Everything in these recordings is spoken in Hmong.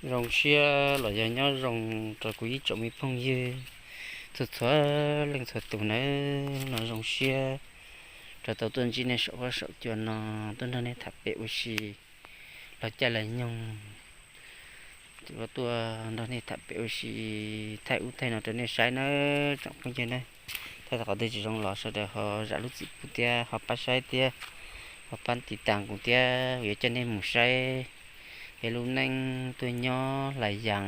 Zoo siab los yog nyob zoo rau kuv ib tsoom me phooj ywg txhua txhua leej txhua tus nawb. No zoo siab rau tau tuaj ntsib nej saum huab saum cua no, tuaj nrog nej tham pem ua si los caij los nyoog. Ces tuaj nrog nej tham pem ua si, thaij ub thaij no rau nej saib nawb tsoom phooj ywg nawb. Thaij tau qhov twg tsis zoo los sawv daws ho zam lub txim pub thiab ho pab saib thiab ho pab tiv tas kuv thiab, yuav coj nej mus saib peb lub neej tuaj nyob Hlais Yas.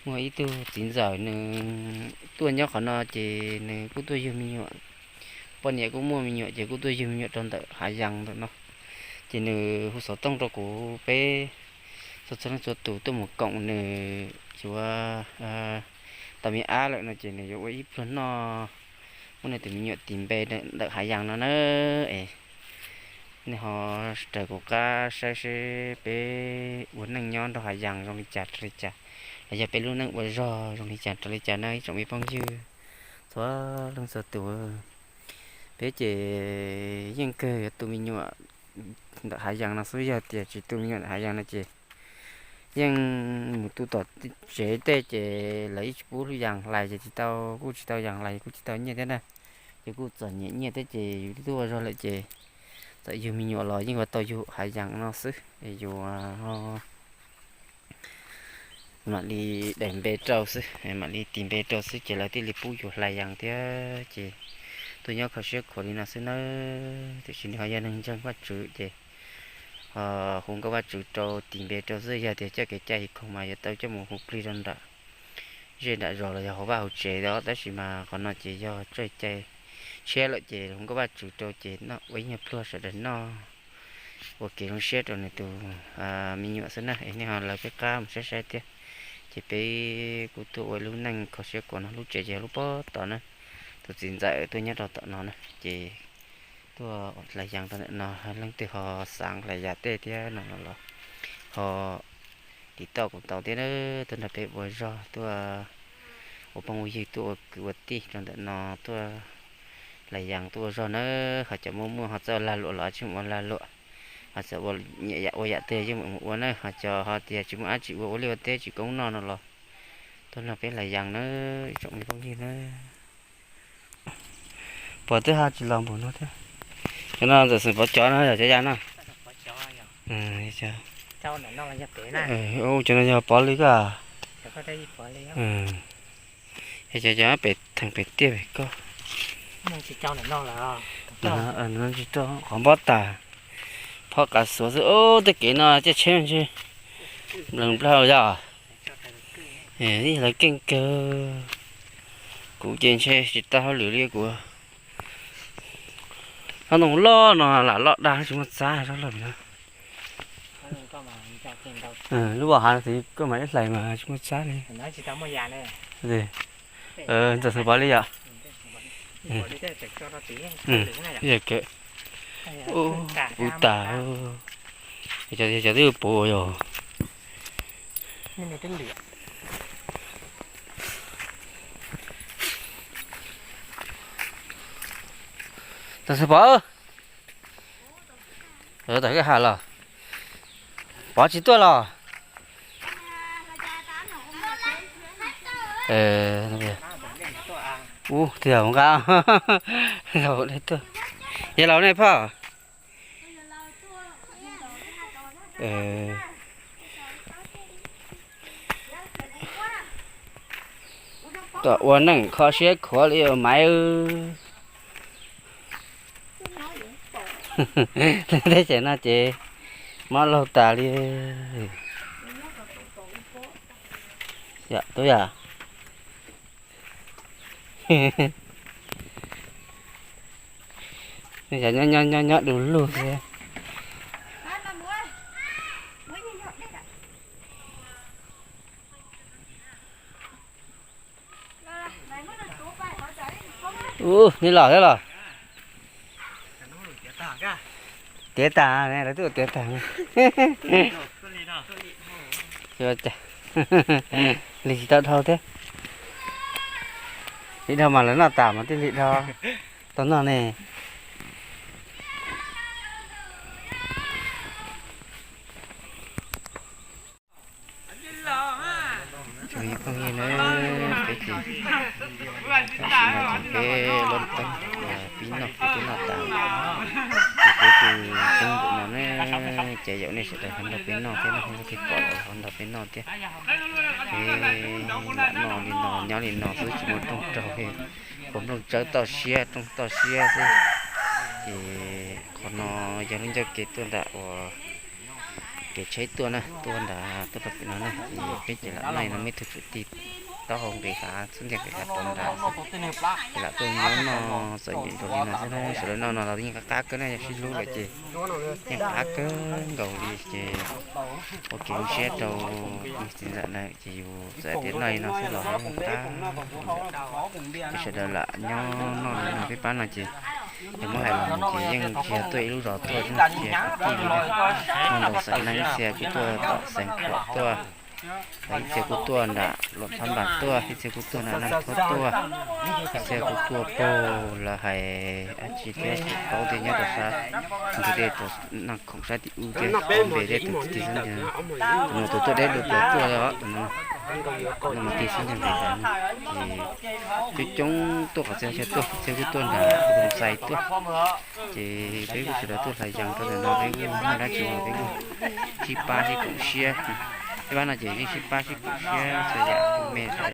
Muaj ib tug txiv ntxawm nws tuaj nyob qhov no ces nws kuj tuaj yug me nyuam, poj niam kuj muaj me nyuam ces kuj tuaj yug me nyuam rau ntawm Hav Yas ntawm no. Ces nws hu xov tooj rau kuv peb txhua txhua leej txhua tus tuaj mus koom nws yuav tau me ab lawm no ces nws yuav ua ib pluag noj, muab nws tus me nyuam tis npe ntawm Hav Yas no na. Es nej ho raws kuv qab saib seb peb ua neej nyob nrog Hav Yas zoo li cas raws li cas, los yog peb lub neej ua zog zoo li cas raws li cas na ib tsoom me phooj ywg txhua leej txhua tus. Peb ces yeej kawg yuav tu me nyuam ntawm Hav Yas no xwb, yog tias tsis tu me nyuam ntawm Hav Yas no ces yeej mus tu tom tsev tej ces lawv yeej tsis pub Yas hlais ces tsis tau, kuj tsis tau Yas hlais kuj tsis tau nyiaj thiab na. Ces kuj txom nyem nyiaj thiab ces yus twb tuaj ua zog lawm ces txawm yug me nyuam los yeej yuav tau yug Hav Yas no xwb es yuav mam li daim npe rau xwb, mam li tis npe rau xwb ces lawv thiaj li pub yus hlais Yas thiab ces tuaj nyob kho siab khuav li no xwb nawb. Tiam sis nws ho yog neeg ntseeg Vajtswv ces ho hu nkauj Vajtswv rau tis npe rau xwb, yog tias coj kev cai his khoom mas yuav tau coj mus hu plig rau nram zej nram zos los yog hauv vaj hauv tsev os, tab sis mas qhov no ces yog txoj cai tshiab lawm ces hu nkauj Vajtswv rau ces noj ua ib nyuag pluag sawv daws noj ua kev zoo siab rau nws tus me nyuam xwb na. Es nej ho lawv peb qab mus saib saib thiab. Ces peb kuj tuaj ua ib lub neej kho siab khuav no, lub tsev ces yog lub pob tod na. Tus txiv ntxawm tuaj nyob rau tom no na ces tuaj Hlais Yas rau ntawm no, leej twg ho xav Hlais Yas tej thiab no los ho tiv tauj kuv tau thiab na. Tuaj nrog peb ua zog, tuaj ua phooj ua ywg, tuaj ua kwv ua tij rau ntawm no, tuaj Hlais Yas tuaj ua zog na. Ho cov muaj muaj ho txawj ua lag luam los tsis mus ua lag luam, ho txawm ua nyiam yam ua yam twg yeej mus ua na, ho cov ho tias tsis muaj dab tsi ua, ua liaj ua teb tsis koob noj no los tuaj nrog peb Hlais Yas na, ib tsoom me phooj ywg na. Pom twb ho tsis los npaum no thiab. Cov no ntxawm xeem Pov cov no yog cov yas no. Cov no yog Pov li koj. Es cov cov pem theem pem tiaj pem koj. Tsis tau qhov npob tas, phob qav xuav xwb. Ub, tej kev no caj tsheb ntshe nplees nplaug yog. Lawv keej kawg. Kuv ces ntshe tsis tau hauj lwm li kuv. Ob ntoo loj no lam loj dag tsis muaj txab rau lawm no. Lub voj hav no koj mas ib hlais mas tsis muaj txab li. Ntxawm xeem Pov li yom. Yog kawg. Ub, puv tas. Cov twb puv yog. Ntxawm xeem Pov, tom koj ha los, Pov tsis tuaj los? Ub, twb yog nqa, yog laus nej phauj. Tuaj ua neej kho siab khuav li maiv. Teb chaws no ces mob laug tas li. Yom, tub yom. Nyob nyob nyob du lug thiab. Ub, neb los thiab los? Tiav tag, lawv twb ua tiav tag. Lig tsis tau dhau thiab. Lig dhau mas lawv noj tas mas thiaj lig dhau. Tau noj ne. Phooj ywg na, peb ces tam sim no ces peb lub teeb pib noj, peb twb noj tas, ces peb kuj coob npaum no na. Ces yaum nej sawv daws ho nrog peb noj thiab, nej ho nrog peb pom lawm ho nrog peb noj thiab. Peb lam noj li no nyob li no xwb tsis muaj rooj raug li, ua nplooj tsawb toj siab rooj toj siab xwb. Ces qhov no yog lub ncauj kev tuaj nram uas kev tsheb tuaj na, tuaj nram tuaj rau pem no na. Ces peb ces lam noj li no, muaj ib tug kwv tij taub hau nqis hav xub ntiag nqis hav rau nram, ces lam tuaj nyob noj txom nyem nraug li no xwb na. Sawv daws noj no los yeej qab qab kawg na, yog sib hlub lawm ces yeej qab kawg nkaus li. Ces ua kev zoo siab rau txiv ntxawm na, ces yus txawm tias noj li no xwb los yeej qab. Peb sawv daws lam nyob noj li no, peb pab no ces yog muab hais los ces yeej tsis yog tuaj ib lub zos tuaj, yeej tsis yog kwv tij li na. Muaj ntau xeem neeg, ib txhia kuj tuaj tom Xeev Khuam tuaj, ib txhia kuj tuaj nram Luam Phab Npas tuaj, ib txhia kuj tuaj nram Naj Thuab tuaj, ib txhia kuj tuaj puag lawv hais dab tsi thiab, Tsuj Kaub thiab, nyob rau sab ntug dej rau Naj Khoom sab tim ub thiab, Npe thiab, tus tig xwb ntag. Tus no tus tuaj deb dua plaws tuaj os, tus no tus tig xwb ntag npe ntawd na. Ces coob coob tuaj qhov txhia chaw tuaj, ib txhia kuj tuaj nram Loos Xais tuaj. Ces peb kuj sawv daws tuaj hlais yees rau ntawm no, peb kuj muaj dab tsi no peb kuj sib pab sib koom siab. Peb pab no ces yeej sib pab sib koom siab txhua yam, me